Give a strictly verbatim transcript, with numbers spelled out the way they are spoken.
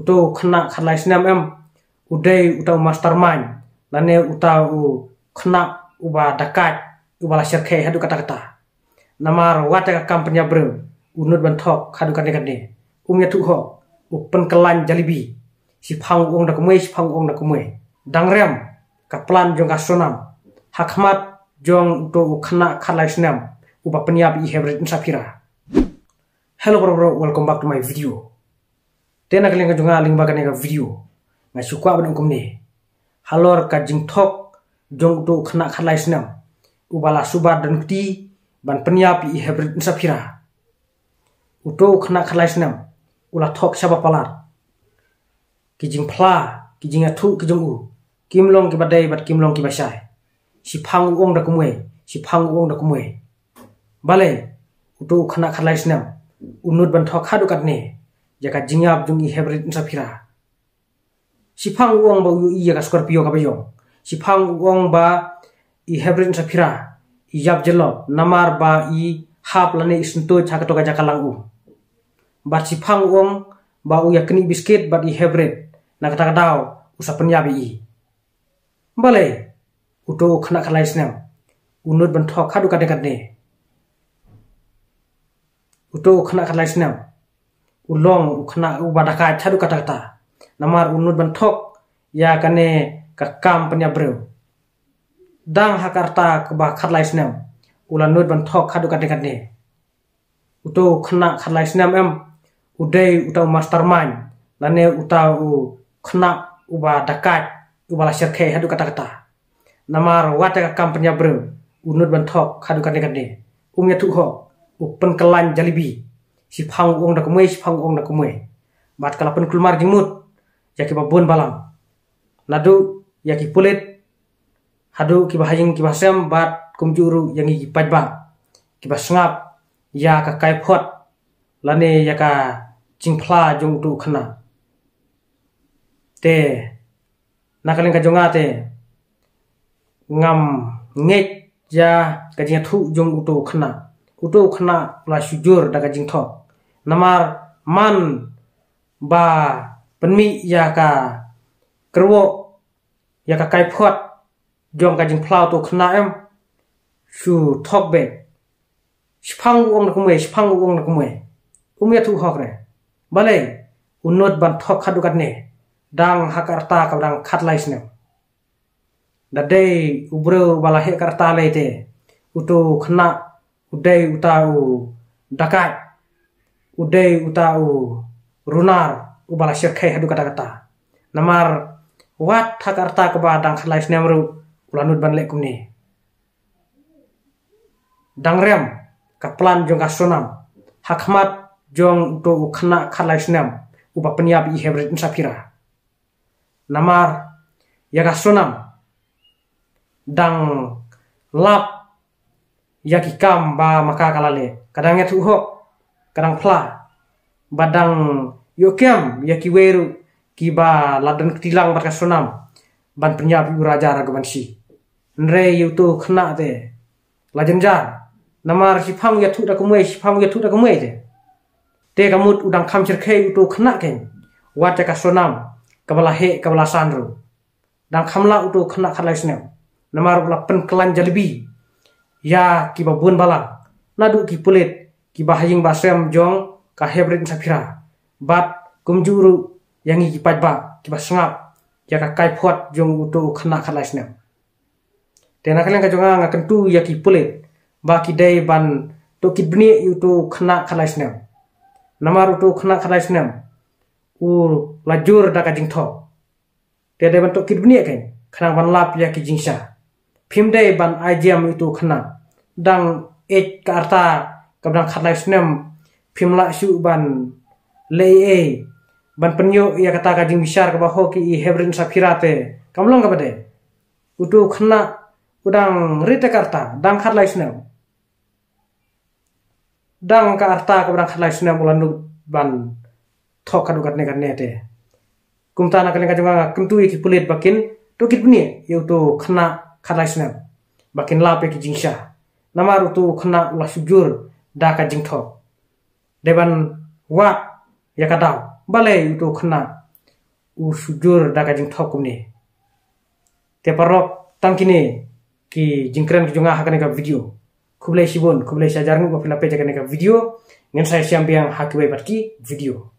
Uto u khynnah khatlai snem em, u dei uta u mastermind, lane uta u khynnah uba dakaid, uba la shyrkhei haduh katta katta. Namar wat ïa ka kam pynïap briew, u nud ban thok haduh katne katne. Um ïathuh hok, u pynkyllain jalebi. Shiphang u ong da kumwei, shiphang u ong da kumwei. Dang rem ka plan jong ka Sonam ha khmat jong uto u khynnah khatlai snem uba pynïap ïa i Hebrit Nsaphira. Hello bro, bro, welcome back to my video. Te na ka liang ka jong nga lyngba kane ka video, nga shu kwah ban ong kumne. Halor ka jingthok jong uto u khynnah khatlai snem uba la suba don kti ban pynïap ïa i Hebrit Nsaphira. Uto u khynnah khatlai snem u la thok shaba palat. Ki jingphla, ki jingïathuh ki jong u kim long kiba dei bad kim long kiba shai. Shiphang u ong da kumwei, shiphang u ong da kumwei. Balei uto u khynnah khatlai snem u nud ban thok haduh katne ïa ka jingïap jong i Hebrit Nsaphira? Shiphang u ong ba u ïohi ïa ka Scorpio kaba ïong. Shiphang u ong ba i Hebrit Nsaphira i ïap jyllop namar ba i hap lane i syntuid ha kato ka jaka lang um. Bad shiphang u ong ba u ïa knieh biskit bad i Hebrit, na kata ka daw u sa pynïap ïa i. Balei uto u khynnah khatlai snem u nud ban thok haduh katne katne? Uto u khynnah khatlai snem u long u khynnah uba dakaid haduh katta katta. Namar u nud ban thok ïa kane ka kam pynïap briew. Dang ha ka rta kaba khatlai snem u la nud ban thok haduh katne katne. Uto u khynnah khatlai snem em, u dei uta u mastermind, lane uta u khynnah uba dakaid, uba la shyrkhei haduh katta katta. Namar wat ïa ka kam pynïap briew u nud ban thok haduh katne katne. Um ïathuh hok, u pynkyllain jalebi. Shiphang u ong da kumwei, shiphang u ong da kumwei. Bad ka la pynkulmar jingmut ïa kiba bun balang, naduh ïa ki pulit haduh kiba ha ïing kiba ha sem bad kumjuh ruh ïa ngi ki paidbah kiba sngap ïa ka kaiphod lane ïa ka jingphla jong uto u khynnah. Te na ka liang ka jong nga te ngam ngeit ïa ka jingïathuh jong uto u khynnah. Uto u khynnah u la shu jur da ka jingthok. Namar man ba pynmih ïa ka kyrwoh, ïa ka kaiphod jong ka jingphla uto u khynnah em, shu thok beit. Shiphang u ong da kumwei, shiphang u ong da kumwei. Um ïathuh hok re. Balei u nud ban thok haduh katne, dang ha ka rta kaba dang khatlai snem? Da dei u briew ba la heh ka rta lei te, uto u khynnah u dei uta u dakaid, u dei uta u runar uba la shyrkhei haduh katta katta. Namar wat ha ka rta kaba dang khatlai snem ruh u la nud ban leh kumne. Dang rem ka plan jong ka Sonam ha khmat jong uto u khynnah khatlai snem uba pynïap ïa i Hebrit Nsaphira. Namar ïa ka Sonam dang lap ïa ki kam ba ma ka ka la leh. Ka dang ïathuh hok, ka dang phla, ba dang ïoh kem ïa kiwei ruh kiba la don kti lang bad ka Sonam ban pynïap ïa u Raja Raghuvanshi. Hynrei ïa uto u khynnah te la jynjar. Namar shiphang u ïathuh da kumwei, shiphang u ïathuh da kumwei te, te ka mut u dang kham shyrkhei uto u khynnah kein, wat ïa ka Sonam kaba la heh kaba la san ruh. Dang kham lah uto u khynnah khatlai snem. Namar u la pynkyllain jalebi ïa kiba bun balang, naduh ki pulit kiba ha ïing ba ha sem jong ka Hebrit Nsaphira, bad kumjuh ruh ïa ngi ki paidbah kiba sngap ïa ka kaiphod jong uto u khynnah khatlai snem. Te na ka liang ka jong nga, nga kyntu ïa ki pulit ba ki dei ban tohkit bniah ïa uto u khynnah khatlai snem. Namar uto u khynnah khatlai snem u la jur da ka jingthok. Te dei ban tohkit bniah kein khnang ban lap ïa ki jingshisha. Phim dei ban ai jam ïa uto u khynnah. Dang eit ka rta kaba dang khatlai snem, phim lah shuh ban leh ei ei ban pynïoh ïa kata ka jingbishar kaba hok ïa i Hebrit Nsaphira te. Kam long kaba dei. Uto u khynnah u dang rit ïa ka rta, dang khatlai snem. Dang ka rta kaba dang khatlai snem u la nud ban thok haduh katne katne te. Kumta na ka liang ka jong nga, nga kyntu ïa ki pulit ba kin tohkit bniah ïa uto u khynnah khatlai snem, ba kin lap ïa ki jingshisha. Namar uto u khynnah u la shu jur da ka jingthok. Dei ban wad ïa ka daw. Balei uto u khynnah u shu jur da ka jingthok kumne. Te paralok, tang kine ki jingkren ki jong nga ha kane ka video. Khublei shibun, khublei shihajar nguh ba phi la peit ïa kane ka video. Ngin sa ïashem biang ha kiwei pat ki video.